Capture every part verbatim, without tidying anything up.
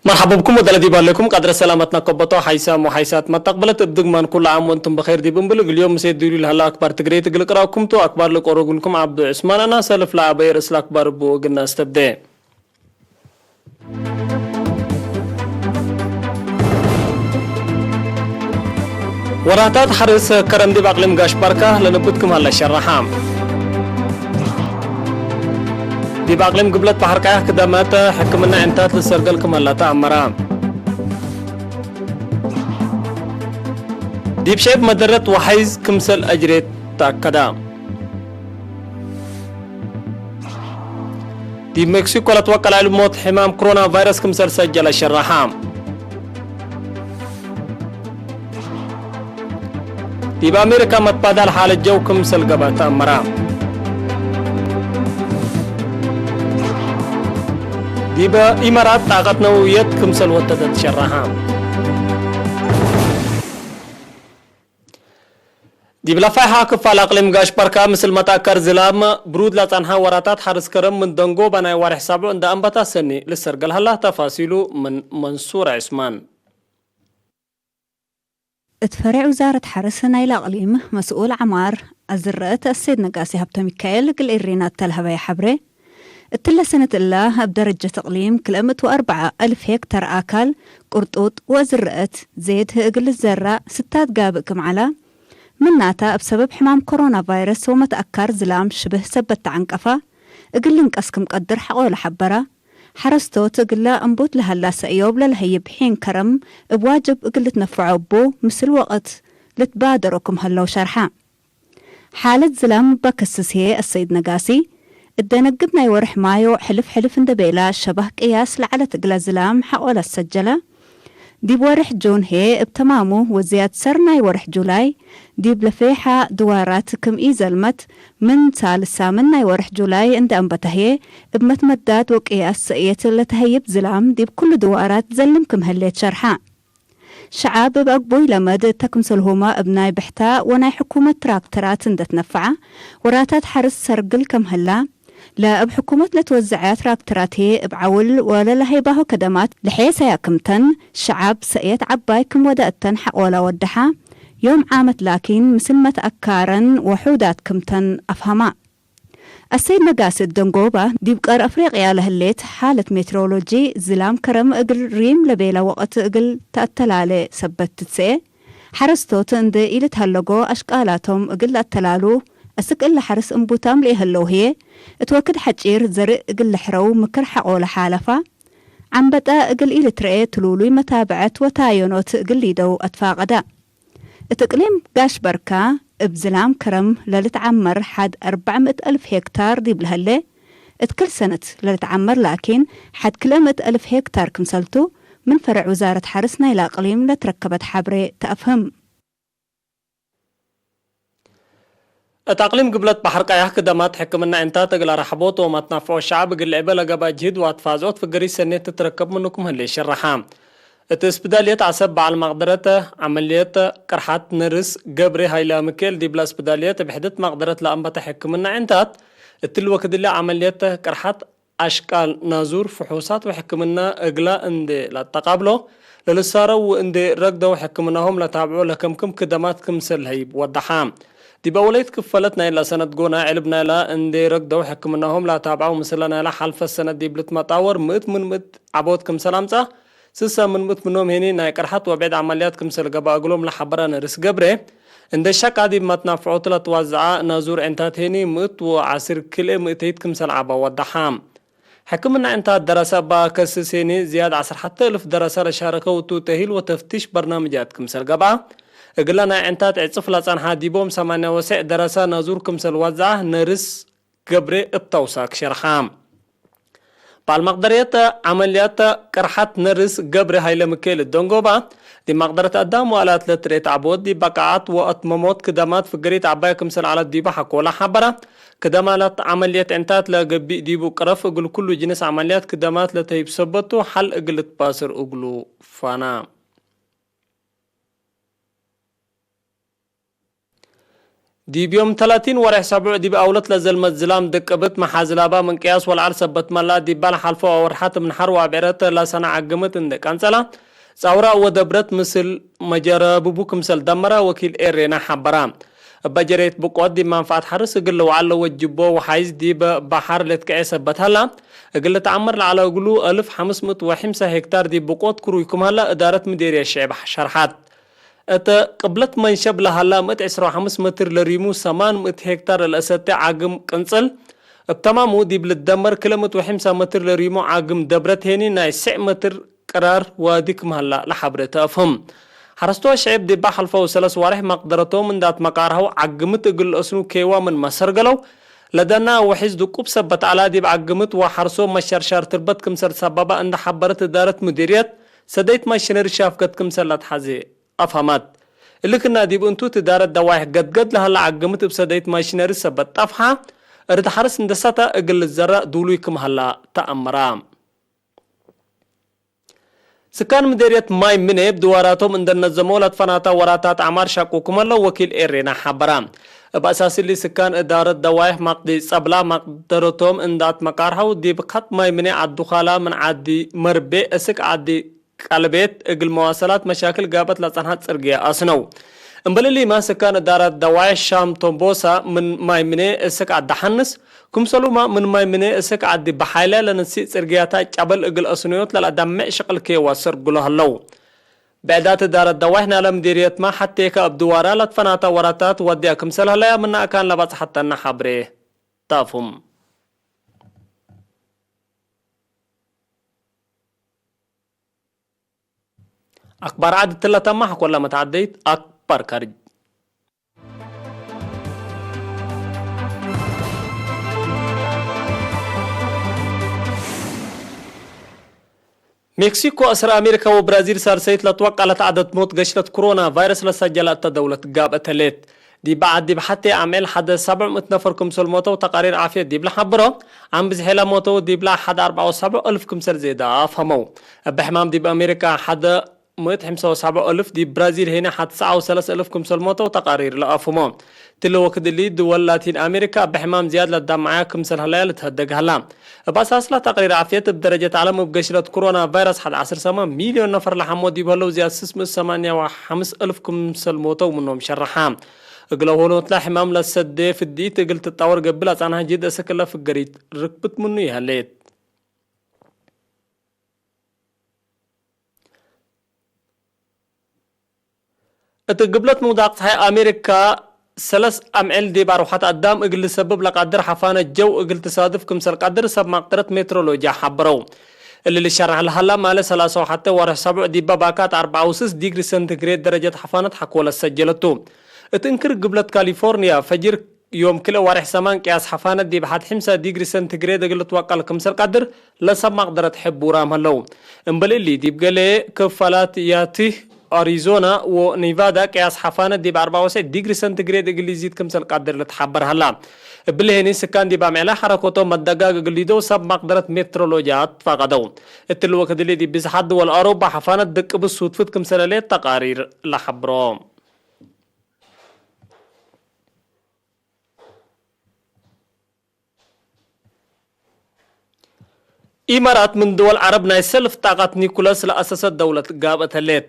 መርሐባ ብኩም ወደለ ዲብ ሀሌኩም ቀድረ ሰላመትነ ከበቶ ሓይሳም ወሓይሳት መተቅበለት እብ ድግማን ኩሉ ዓም ወእንቱም ብኼር ዲብ እንብል እግል ዮም ምሴ ዱሉ ለሀለ አክባር ትግሬ እግል ቅራኩም ቱ። አክባር ልቀሮ እግልኩም ዐብዱ ዑስማን አናሰ ልፍለ አበየ ርእስ ለአክባር እቡ እግል ነአስተብዴ። ወራታት ሐርስ ከረም ዲብ አቅሊም ጋሽ ባርካ ለንቡት ክም ሀለ ሸረሐ። ዲብ አቅሊም ግብለት በሐር ቀያሕ ክደመት ሕክምና ዕንታት ልሰርገል ክም ሀለ ተአመረ። ዲብ ሸዕብ መደረት ወሐይዝ ክምሰል አጅሬት ተአከደ። ዲብ ሜክሲኮ ለትወቀል ዐሊ ሞት ሕማም ኮሮና ቫይረስ ክምሰል ሰጀለ ሸረሐ። ዲብ አሜሪካ መትባዳል ሓለት ጀው ክምሰል ገብአ ተአመረ። ዲብ ኢመራት ጣቀት ነውየት ክምሰል ወተደት ሸረሐ። ዲብ ለፋይሐ ክፋል አቅሊም ጋሽ ባርካ ምስል መትአካር ዝላም ብሩድ ለጸንሐ ወራታት ሐርስ ከረም ምን ደንጎባ ናይ ዋርሕ ሳብዑ እንደ አንበታ ሰኒ ልሰርገል ሀላ። ተፋሲሉ ምን መንሱር ዑስማን። እት ፈሬዕ ውዛረት ሐርስ ናይለ አቅሊም መስኡል ዐማር አዝረአት አሰይድ ነጋሲ ሀብተሚካኤል እግል ኤሬና እተ ለሀበየ ሐብሬ፣ እትለ ሰነት እላ እብ ደረጀት እቅሊም ክልኤ ምእት ወአርበዕ አልፍ ሄክተር አካል ቅርጡጥ ወእዝረአት ዜድ እግል ልዘራእ ስታት ጋብእ ክም ዐላ፣ ምናተ እብ ሰበብ ሕማም ኮሮና ቫይረስ ወመትአካር ዝላም ሽብህ ሰበት ተዐንቀፋ እግል ልንቀስ ክም ቀድር ሐቆ ለሐበራ። ሐረስቶት እግለ እንቡት ለሀላ ሰእዮብ ለለሀይብ ሒን ከረም እብ ዋጅብ እግል ልትነፈዖ እቡ ምስል ወቅት ልትባደሮ ክም ሀለው ሸርሐ። ሓለት ዝላም እበ ከስስ ህዬ አሰይድ ነጋሲ፣ እት ደነግብ ናይ ወርሕ ማዮ ሕልፍ ሕልፍ እንዴ ቤላ ሸባህ ቅያስ ለዐለት እግለ ዝላም ሐቆ ለሰጀለ። ዲብ ወርሕ ጁን ህዬ እብ ተማሙ ወዝያድ ሰር ናይ ወርሕ ጁላይ ዲብ ለፌሓ ድዋራት ክም ኢዘልመት፣ ምን ሳልስ ሳምን ናይ ወርሕ ጁላይ እንዴ አንበተ ህዬ፣ እብ መትመዳድ ወቅያስ ሰእየት ለተሀይብ ዝላም ዲብ ኩሉ ድዋራት ዘልም ክም ህሌት ሸርሐ። ሸዓብ እብ አግቡይ ለመድ እተ ክምሰልሁመ እብ ናይ ብሕታ ወናይ ሕኩመት ትራክተራት እንዴ ትነፈዐ፣ ወራታት ሐርስ ሰርግል ከም ህላ፣ ለእብ ሕኩመት ለትወዘዐ ትራክተራት ህዬ እብ ዐውል ወለለሀይባሁ ከደማት ለሔሰያ ክምተን፣ ሸዓብ ሰእየት ዐባይ ክም ወደ እተን ሐቆላ ወደሐ። ዮም ዓመት ላኪን ምስል መትአካረን ወሑዳት ክምተን አፍሀማ። አሰይድ ነጋሲ እት ደንጎባ፣ ዲብ ቀር አፍሪቅያ ለህሌት ሓለት ሜትሮሎጂ ዝላም ከረም እግል ሪም ለቤለ ወቅት እግል ተአተላሌ ሰበት ትትሰኤ፣ ሐረስቶት እንዴ ኢልትሀለጎ አሽቃላቶም እግል ለአተላሉ፣ አስክ እለ ሐርስ እንቡታም ለኢሀለው ህዬ፣ እት ወክድ ሐጪር ዘርእ እግል ለሕረው ምክር ሐቆ ለሓለፋ፣ ዐንበጠ እግል ኢልትረኤ ትሉሉይ መታብዐት ወታየኖት እግል ሊደው አትፋቀደ። እት እቅሊም ጋሽ በርካ፣ እብ ዝላም ከረም ለልትዐመር ሐድ አርበዕ ምእት አልፍ ሄክታር ዲብ ለህሌ፣ እት ክል ሰነት ለልትዐመር ላኪን፣ ሐድ ክልኤ ምእት አልፍ ሄክታር ክምሰልቱ፣ ምን ፈረዕ ውዛረት ሐርስ ናይለ አቅሊም ለትረከበት ሐብሬ ተአፍህም። እት አቅሊም ግብለት በሐር ቀያሕ ክደማት ሕክምና ዕንታት እግል አርሐቦት ወመትናፍዖ ሸዐብ እግል ልዕበ ለገብአ ጅህድ ወአትፋዝዖት ፍገሪት ሰኔት ትትረከብ ምኑ ክም ህሌ ሸረሐ። እት እስፕዳልየት ዐሰብ በዐል መቅደረት ዐመልየት ቅርሐት ነርስ ገብሬ ሀይለ ሚካኤል ዲብለ እስፕዳልየት እብ ሕድት መቅደረት ለአንበተ ሕክምና ዕንታት፣ እትሊ ወክድለ ዐመልየት ቅርሐት አሽቃል ናዙር፣ ፍሑሳት ወሕክምና እግላ እንዴ ለአተቃብሎ ለልሳረው ወእንዴ ረግደው ሕክምናሆም ለታብዖ ለከምክም ክደማት ክምሰል ለሀይብ ወደሐ። ዲብ አወለይት ክፈለት ናይላ ሰነት ጎና፣ ዕልብ ናይላ እንዴ ረግደው ሕክምናሆም ለአታብዐው ምስለ ናይላ ሐልፈ ሰነት ዲብ ልትመጣወር ምእት ምን ምእት ዐቦት ክምሰል አምጽአ፣ ስሰ ምን ምእት ምኖም ሄኒ ናይ ቅርሐት ወብዕድ ዐመልያት ክምሰል ገብአ እግሎም ለሐበረ ነርስ ገብሬ፣ እንዴ ሸቃ ዲብ መትናፍዖቱ ለትዋዘዐ ናዙር ዕንታት ሄኒ ምእት ወዐስር ክልኤ ምእተይት ክምሰል ዐባ ወደሐ። ሕክምና ዕንታት ደረሰ እባ ከስስ ሄኒ ዝያድ ዐስር ሐተ እልፍ ደረሰ ለሻረከው ቱ ተሂል ወተፍቲሽ በርናምጃት ክምሰል ገብአ፣ እግለ ናይ ዕንታት ዕጽፍ ለጸንሐ ዲቦም ሰማንያ ወሰዕ ደረሰ ናዙር ክምሰል ወዘዐ ነርስ ገብሬ እብ ተውሳክ ሸርሐ። በዐል መቅደርየት ዐመልያት ቅርሐት ነርስ ገብሬ ሀይለ ሚካኤል እት ደንጎባ፣ ዲብ መቅደረት አዳም ወአላት ለትርኤት ዐቦት ዲብ በቃዐት ወአትመሞት ክደማት ፍገሪት ዐባይ ክምሰል ዐለት ዲበ ሐቆለ ሐበረ። ክደማላት ዐመልየት ዕንታት ለገብእ ዲቡ ቅረፍ እግል ኩሉ ጅንስ ዐመልያት ክደማት ለተህይብ ሰበቱ ሐል እግል ልትባስር እግሉ ፋና። ዲብ ዮም ተላቲን ወሬሕ ሰቡዕ ዲብ አውለት ለዘልመት ዝላም ድቅብት መሓዝላባ ምንቅያስ ወለዐል ሰበት መላ ዲባ ለሓልፈው አወርሓት ምን ሐር ወአብዕረት ለሰነ ዐግምት እንዴ ቀንጸላ፣ ጸውራ ወደብረት ምስል መጀረብቡ ክምሰል ደመረ ወኪል ኤሬና ሐበረ። እበ ጀሬት ብቆት ዲብ መንፈዐት ሐርስ እግል ልውዓል ለወጅቦ ወሓይዝ ዲብ በሐር ልትከዔ ሰበት ሀላ፣ እግል ልትዐመር ለዐለ እግሉ አልፍ ሐምስ ምእት ወሐምሳ ሄክታር ዲብ ብቆት ክሩይ ክም ሀላ እዳረት ምዴርየት ሸዕብ ሸርሐት። እተ ቅብለት መንሸብ ለሀላ ምእት ዕስራ ወሐምስ መትር ለሪሙ ሰማን ምእት ሄክታር ለለአሰቴ ዓግም ቅንጽል፣ እብ ተማሙ ዲብ ልትደመር ክልኤ ምእት ወሐምሳ መትር ለሪሙ ዓግም ደብረት ሄኒ ናይ ስዕ መትር ቅራር ዋዲ ክም ሀላ ለሐብሬ ተአፍህም። ሐረስቶ ሸዕብ ዲባ ሐልፈው ሰለስ ዋሬሕ መቅደረቶም እንደ አትመቃርሀው ዓግምት እግል ለአስኑ ኬዋ ምን መሰርገለው፣ ለደና ወሒዝ ድቁብ ሰበት ዐላ ዲብ ዓግምት ወሐርሶ መሸርሻር ትርበት ክምሰል ሰበባ እንደ ሐበረት እዳረት ሙዲርየት ሰደይት ማሽነሪ ሻፍገት ክምሰል ለትሐዜ። አፍሀማት። እሊ ክና ዲብ እንቱ እት እዳረት ደዋይሕ ገድገድ ለሀላ ዓግምት እብ ሰደይት ማሽነሪ ሰበት ጠፍሐ፣ እርድ ሐርስ እንደ ሰተ እግል ልዘረእ ዱሉይ ክም ሀላ ተአምራ። ስካን ምዴርየት ማይ ምኔ እብ ድዋራቶም እንደ ነዘመው ለትፈናተ ወራታት ዐማር ሻቁ ክም ሀለው ወኪል ኤሬና ሐበራ። እብ አሳስ እሊ ስካን እዳረት ደዋይሕ ማቅዲ ጸብላ መቅደረቶም እንደ አትመቃርሀው ዲብ ከጥ ማይ ምኔ ዐዱ ካላ ምን ዐዲ መርቤ እስክ ዐዲ ቀልቤት እግል መዋሰላት መሻክል ጋበት ለጸንሐት ጽርግየ አስነው። እምበል እሊመ፣ ስካን እዳረት ደዋይሕ ሻም ቶምቦሳ ምን ማይ ምኔ እስክ ዐዲ ሐንስ፣ ክምሰሉመ ምን ማይ ምኔ እስክ ዐዲ በሓይለ ለነስእ ጽርግያታ ጨበል እግል አስነዮት ለለአዳምዕ ሽቅል ኬዋ ሰርግሎ ሀለው። ብዕዳት እዳረት ደዋይሕ ናለ ምዲርየትመ ሐቴከ እብ ድዋራ ለትፈናተ ወራታት ወድያ ክምሰል ሀለያ ምነ አካን ለበጽሐተነ ሐብሬ። ታፉም። አክባር ዐድ እትለ ተማሕ ኮለ መትዐደይት አክባር ካርጅ። ሜክሲኮ፣ እስር አሜሪካ ወብራዚል ሳልሰይት ለትወቀለት ዐደድ ሞት ገሽለት ክሮና ቫይረስ ለሰጀለ እተ ደውለት ጋብአት ህሌት። ዲብ ዐድ ዲብ ሐቴ አምዕል ሐደ ሰብዕ ምእት ነፈር ክምሰል ሞተው ተቃሪር ዓፍየት ዲብ ለሐብሮ፣ ዐም ብዝሔ ለሞተው ዲብላ ሐደ አርበዕ ወሰብዕ እልፍ ክምሰል ዜዳ አፍሀመው። እብ ሕማም ዲብ አሜሪካ ሐደ ምእት ሐምሳ ወሰብዕ እልፍ፣ ዲብ ብራዚል ሄነ ሐድ ሰዓ ወሰለስ እልፍ ክምሰል ሞተው ተቃሪር ለአፍህሞ። እትሊ ወክድ እሊ፣ ድወል ላቲን አሜሪካ እብ ሕማም ዝያድ ለትዳመዓያ ክምሰል ሀለያ ልትሀደግ ሀላ። እብ አሳስ ለተቅሪር ዓፍየት፣ እብ ደረጀት ዐለም እብ ገሽለት ክሮና ቫይረስ ሐድ ዐስር ሰመን ሚልዮን ነፈር ለሐሞ ዲብ ህለው፣ ዝያድ ስስ ምእት ሰማንያ ወሐምስ እልፍ ክምሰል ሞተው ምኖም ሸረሐ። እግለ ሆኖትለ ሕማም ለሰዴ ፍዲት እግል ትጣወር ገብእ ለጸንሐ ጅህድ እስክ እለ ፍገሪት ርክብት ምኑ ይሀሌት። እት ግብለት ምውዳቅ ጸሓይ አሜሪካ፣ ሰለስ አምዕል ዲብ አርወሐት አዳም እግል ልሰብብ ለቃድር ሐፋነት ጀው እግል ትሳድፍ ክምሰል ቀድር ሰብ ማቅደረት ሜትሮሎጂ ሐበረው። እሊ ልሸረሕ ለሀላ ማለ ሰላሳ ወሐቴ ወርሕ ሰቡዕ ዲበ ባካት አርበዓ ወስስ ዲግሪ ሰንቲግሬድ ደረጀት ሐፋነት ሐኮ ለሰጀለቱ። እት እንክር ግብለት ካሊፎርንያ፣ ፈጅር ዮም ክልኤ ዋሬሕ ሰማን ቅያስ ሐፋነት ዲብ ሐድ ሕምሳ ዲግሪ ሰንቲግሬድ እግል ልትወቀል ክምሰል ቀድር ለሰብ ማቅደረት ሕቡራም ሀለው። እምበል እሊ፣ ዲብ ገሌ ክፋላት ያትህ አሪዞና ወኔቫዳ ቅያስ ሐፋነት ዲብ አርበዓ ወትስዕ ዲግሪ ሰንቲግሬድ እግል ኢዚድ ክምሰል ቀድር ልትሐበር ሀላ። እብሊ ህኒ፣ ስካን ዲብ አምዕለ ሐረኮቶም መደጋግ እግል ሊደው ሰብ ማቅደረት ሜትሮሎጂ አትፋቀደው። እትሊ ወክድ እሊ፣ ዲብ ብዝሓት ድወል አውሮፓ ሐፋነት ድቅብት ሱድፍት ክምሰል ህሌት ተቃሪር ለሐብሮ። ኢማራት ምን ድወል ዐረብ ናይ ሰልፍ ጣቀት ኒኩለስ ለአሰሰት ደውለት ጋብአት ህሌት።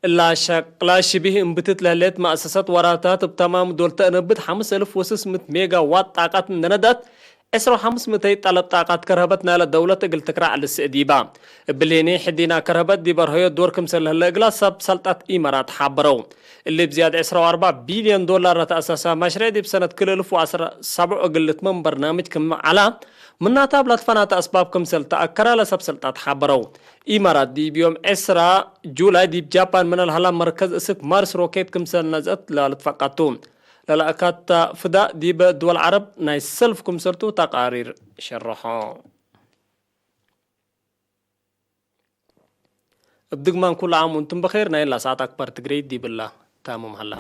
እላ ሸቅላ ሽቢህ እምብትት ለህሌት መአሰሰት ወራታት እብ ተማም ዶል ተአነብት ሐምስ እልፍ ወስስ ምእት ሜጋ ዋት ጣቀት እንደ ነዳት፣ ዕስራ ወሐምስ ምእተይ ጠለብ ጣቀት ከርሀበት ናይለ ደውለት እግል ትክራዕ ልስእ ዲባ። እብሊ ህኒ ሕዲና ከርሀበት ዲብ አርሀዮ ዶር ክምሰል ለህለ እግላ ሰብ ሰልጠት ኢማራት ሐበረው። እሊ ብዝያድ ዕስራ ወአርበዕ ቢልዮን ዶላር ለተአሰሰ መሽሬዕ ዲብ ሰነት ክልኤ እልፍ ወዐስራ ሰብዕ እግል ልትመም በርናምጅ ክም ዐላ፣ ምናተ እብ ለትፈናተ አስባብ ክምሰል ተአከረ ለሰብ ሰልጠት ሐበረው። ኢማራት ዲብ ዮም ዕስራ ጁላይ ዲብ ጃፓን ምነ ለሀላ መርከዝ እስክ ማርስ ሮኬት ክምሰል ነዝአት ለልትፈቀድ ቱ። ለለአካተ ፍዳእ ዲበ ድወል ዐረብ ናይ ሰልፍ ክምሰልቱ ተቃሪር ሸረሖ። እብ ድግማን ኩሉ ዓም ወእንቱም ብኼር። ናይላ ሰዓት አክባር ትግሬይ ዲብላ ታምም ሀላ።